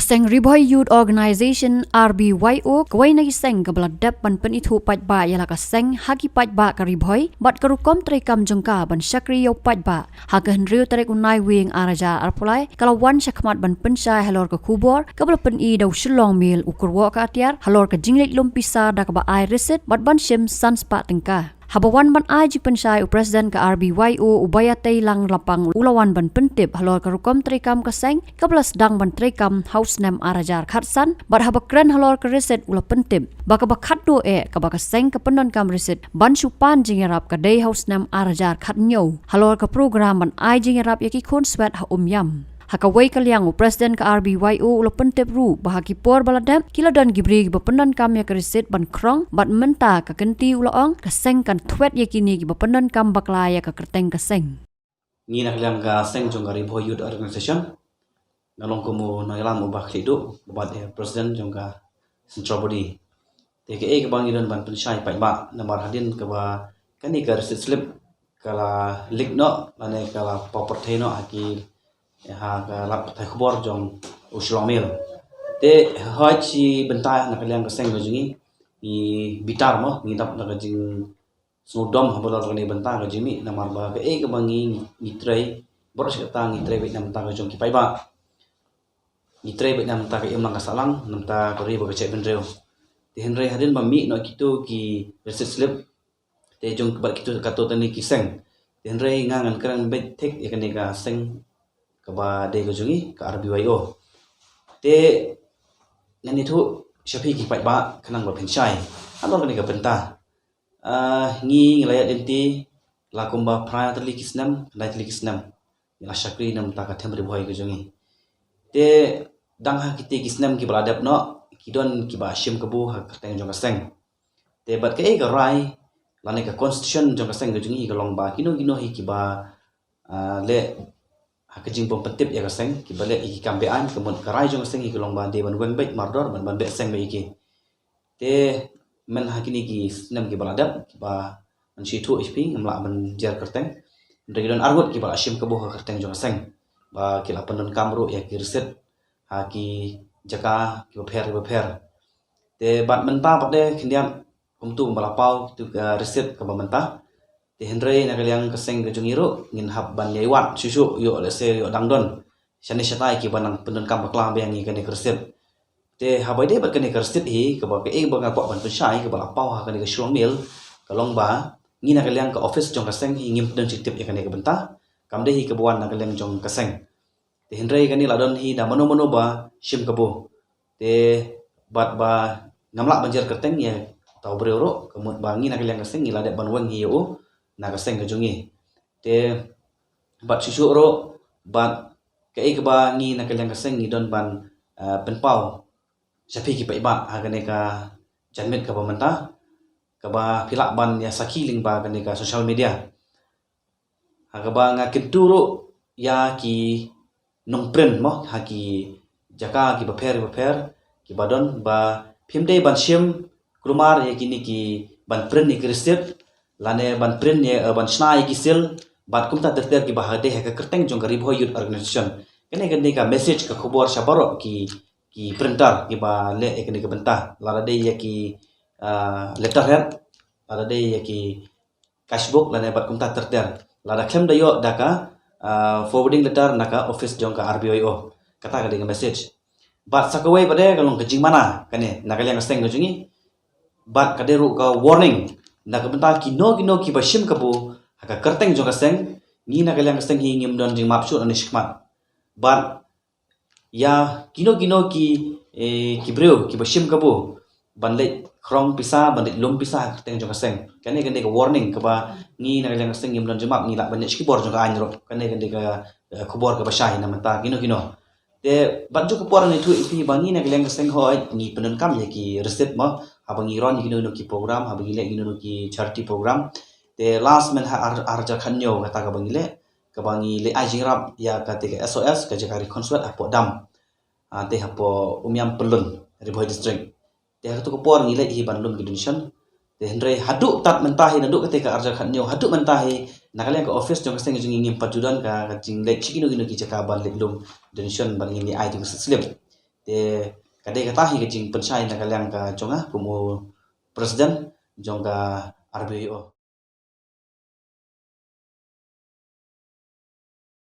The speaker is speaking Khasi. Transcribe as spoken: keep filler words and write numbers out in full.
Seng Ri Bhoi Youth Organisation, R B Y O, kawei na ki seng kaba la dep ban pynithuh paidbah ïa la ka seng ha ki paidbah ka Ri Bhoi bad ka rukom treikam jong ka ban shakri ïa u paidbah. Ha ka hynriew tarik u Naiwieng ar hajar arphew lai ka la wan shakhmat ban pynshai halor ka khubor kaba la pyni da u Shillong Mail, u kyrwoh ka atiar halor ka jingleit lum pisa da kaba ai receipt bad ban shim san spah tyngka. Haba wan ban ai jingpynshai, u President ka R B Y O, u Bah Ïateilang Lapang, u la wan ban pyntip halor ka rukom treikam ka seng kaba la sdang ban treikam ha u snem ar hajar khatsan, bad haba kren halor ka receipt u la pyntip ba kaba khatduh eh kaba ka seng ka pyndonkam receipt ban shu pan jingïarap ka dei ha u snem ar hajar khathynñiew halor ka program ban ai jingïarap ïa ki khun swet ha Umiam. Ha kawei ka liang, u President ka R B Y O u la pyntip ruh ba ha ki por ba la dep ki la don ki briew kiba pyndonkam ïa ka receipt ban khrong, bad mynta ka kynti u la ong ka seng kan thwet ïa kine kiba pyndonkam bakla ïa ka kyrteng ka seng. Ngi na ka liang ka seng jong ka Ri Bhoi Youth Organisation, nga long kum u nongïalam uba khlieh duh bad ïa u President jong ka Central Body. Te kaei kaba ngi don ban pynshai paidbah namar hadien kaba kane ka receipt slip ka la leak noh lane ka la paw pyrthei noh ha ki, ha ka lad pathai khubor jong u Shillong Mail. Te hoi shi bynta na ka liang ka seng ka jong ngi, ngi bitar mo, ngi dap na ka jingsngewdom haba la kane bynta ka jong ngi namar ba kaei kaba ngi, ngi trei baroh shi katta ngi trei beit na bynta ka jong ki paidbah. Ngi trei beit na bynta ka imlang ka sahlang, na bynta ka ri bad ka jaitbynriew. Te hynrei hadien ba mih noh kito ki receipt slip, te jong bad kito katto katne ki seng, te hynrei nga ngan kren beit thik ïa kane ka seng kaba dei ka jong ngi ka R B Y O. Te ngan ïathuh sha phi ki paidbah khnang ba phin shai halor kane ka bynta. Ah, ngi, ngi la ïaid lynti la kumba phra tylli ki snem, khyndai tylli ki snem ngi la shakri na bynta ka them Ri Bhoi ka jong ngi. Te dang ha kite ki snem kiba la dep noh ki don kiba shim kabu ha ka kyrteng jong ka seng. Te bad kaei ka rai lane ka constitution jong ka seng ka jong ngi ka long ba kino kino hi kiba, ah, leh ha ka jingbym pyntip ïa ka seng, kiba leh ïa ki kam be-aiñ, ka mut ka rai jong ka seng hi ka long ba dei ban weng beit mardor, ban, ban beh seng beit ïa ki. Te mynha kine ki snem kiba la dep, kiba ngan shu ïathuh ïa phi, ngam lah ban jer kyrteng, hynrei ki don arngut kiba la shim kabu ha ka kyrteng jong ka seng ba ki la pyndonkam ruh ïa ki receipt ha ki jaka kiba pher kiba pher. Te bad mynta pat de khyndiat kumtu ba la paw kito ka receipt kaba mynta. Te hynrei na ka liang ka seng ka jong ngi ruh ngin hap ban ïai wad shuh shuh, ïoh lehse ïoh dang don shane shatai kiba nang pyndonkam bakla biang ïa kane ka receipt. Te haba ïadei bad kane ka receipt hi kaba kaei ba nga kwah ban pynshai kaba la paw ha kane ka Shillong Mail ka long ba ngi na ka liang ka office jong ka seng hi ngim don jingtip ïa kane ka bynta. Kam dei hi kaba wan na ka liang jong ka seng. Te hynrei kane la don hi da mano mano ba shim kabu. Te bad ba ngam lah ban jer kyrteng ïa uta u briew ruh, ka mut ba ngi na ka liang ka seng ngi la dep ban weng hi ïa u na ka seng ka jong ngi. Te bad shuh shuh ruh bad kaei kaba ngi na ka liang ka seng ngi don ban, eh, pynpaw sha phi ki paidbah ha kane ka janmiet kaba mynta, kaba phi lah ban ïa sakhi lyngba kane ka social media. Ha kaba nga kyntu ruh ïa ki nongprint mo, ha ki jaka kiba pher bapher kiba don ba phim dei ban shim kulmar ïa kine ki ban print ïa ki receipt lane ban print ïa, eh, ban shna ïa ki seal bad kumta ter ter kiba ha dei ha ka kyrteng jong ka Ri Bhoi Youth Organisation. Kane, kane ka message ka khubor sha baroh ki, ki printer kiba leh ïa kane ka bynta, lada dei ïa ki, ah, letterhead, lada dei ïa ki cashbook lane bad kumta ter ter. Lada khlem da ïoh da ka, ah, forwarding letter na ka office jong ka R B Y O. Kata ka dei ka message. Bad sa kawei pat de ka long ka jingmana kane na ka liang ka seng ka jong ngi. Bad ka dei ruh ka warning na ka bynta kino kino kiba shim kabu ha ka kyrteng jong ka seng. Ngi na ka liang ka seng hi ngim don jingmap shuh na ne shikmat. Bad ïa kino kino ki, eh, ki briew kiba shim kabu ban leit khrong pisa, ban leit lum pisa ha ka kyrteng jong ka seng. Kane, kane ka warning kaba ngi na ka liang ka seng ngim don jingmap, ngi lah ban leit sha ki bor jong ka aiñ ruh. Kane, kane ka, eh, khubor kaba shai na mynta kino kino. Te bad jong ka por ngi ïathuh ïa phi ba ngi na ka liang ka seng hooid ngi pyndonkam ïa ki receipt mo, haba ngi run ïa kino kino ki program, haba ngi leh kino kino ki charity program. Te last mynha ar, ar hajar khathynñiew kata kaba ngi leh, kaba ngi leit ai jingïarap ïa kata ka S O S, ka jaka ri khun swet hapoh Dam. Ah, te hapoh Umiam Pyllun, Ri Bhoi District. Te ha kato ka por ngi leit hi ban lum ki donation. Te hynrei haduh tad mynta hi, naduh kata ka ar hajar khathynñiew haduh mynta hi, na ka liang ka office jong ka seng jong ngi ngim pat ju don ka, ka jingleit sha kino kino ki jaka ban leit lum donation ban ngin ïa ai tu ka slip. Te ka dei kata hi ka jingpynshai na ka liang ka jong nga kum u president jong ka R B O.